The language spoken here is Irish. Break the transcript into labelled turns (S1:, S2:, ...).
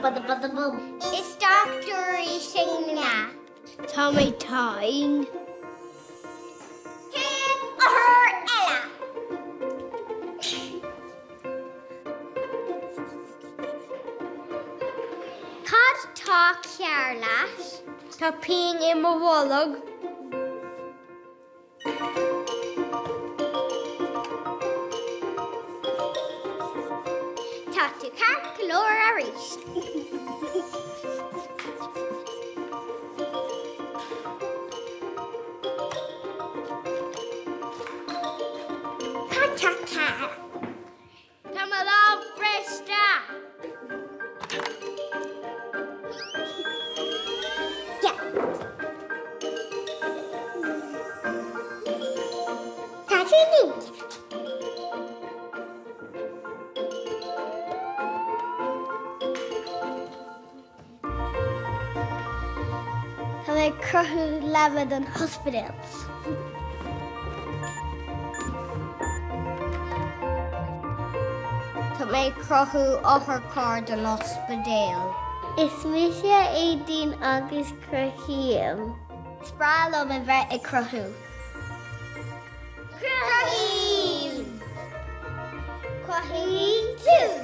S1: Bada bada bum. Is dochtúirí sinne. Tá mé tinn. Céad othar eile. Cad tá cearr leat? Tá pian i mo bholg. Tá tú ceart go leor arís. Cad tá cearr? Tá mo lámh briste! Tá tú inti. Tá mé ag cruthú leaba don ospidéal. Tá mé ag cruthú otharcharr don ospidéal. Is mise Aedín agus cruthaím. Is breá liom a bheith ag cruthú. Cruthaím! Cruthaíonn tú!